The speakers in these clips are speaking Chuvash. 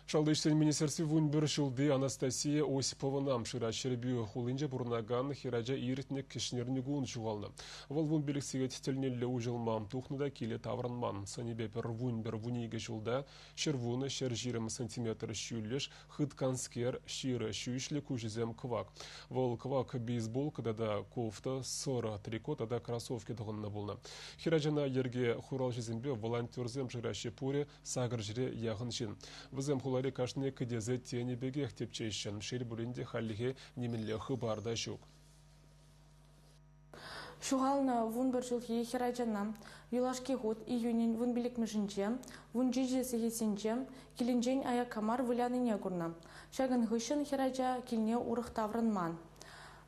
Шалти ӗҫсен министерстви 11 ҫулти Анастасия Осиповӑна шырать. Ҫӗрпӳ хулинче пурӑнакан хӗрача иртнӗ кӗҫнерникун ҫухалнӑ. Вӑл 15 сехет тӗлнелле уҫӑлма тухнӑ та киле таврӑнман. Сӑнӗпе пӗр 11-12 ҫулта 110, 120 сантиметр ҫӳллӗш, хытканскер, ҫырӑ ҫӳҫлӗ, куҫӗсем кӑвак. Вӑл кӑвак бейсболка тата кофта, сӑрӑ трико тата кроссовки тӑхӑннӑ пулнӑ. Хӗрачана йӗрке хуралҫисемпе волонтерсем шыраҫҫӗ. Пурӗ сакӑр ҫӗре яхӑн ҫын. Вӗсем хулари кашни кӗтесе тенӗ пекех тӗпчеҫҫӗ. Шел пулин те, хальлӗхе нимӗнле хыпар та ҫук. Ҫухалнӑ 11 ҫулхи хӗрачана юлашки хут июнӗн 15-мӗшӗнче 17 сехетсенче килӗнчен аякка мар вылянине курнӑ. Ҫакӑн хыҫҫӑн хӗрача килне урӑх таврӑнман.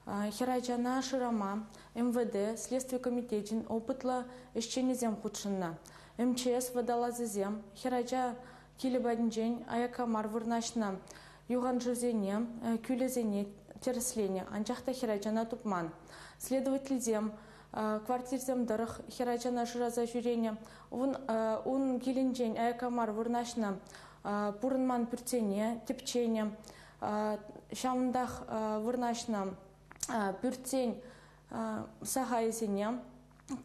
Хӗрачана шырама МВД, Следстви комитечӗн опытлӑ ӗҫченӗсем хутшӑннӑ. МЧС водолазӗсем хӗрача килӗ патӗнчен аякка мар вырнаҫнӑ юханшывсене, кӳлӗсене тӗрӗсленӗ, анчах та хӗрачана тупман. Следовательсем квартирсем тӑрӑх хӗрачана шыраса ҫӳренӗ. Ун килӗнчен аякка мар вырнаҫнӑ пурӑнман пӳртсене тӗпченӗ. Ҫавӑнтах вырнаҫнӑ пӳртсен сахайӗсене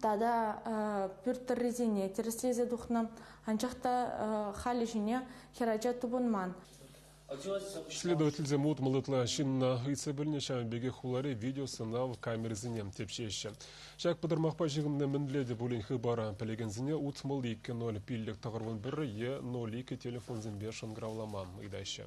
тата пӳрт тӑррисене тӗрӗслесе тухнӑ. Анчах та халӗ ҫине хӗрача тупӑнман. Следовательсем 60 ытла ҫынна ыйтса пӗлнӗ, ҫавӑн пекех хулари видеосӑнав камерисене тӗпчеҫҫӗ. Ҫак пӑтӑрмахпа ҫыхӑннӑ мӗнле те пулин хыпара пӗлекенсене 62 05 91 е 02 телефонсемпе шӑнкӑравлама ыйтаҫҫӗ.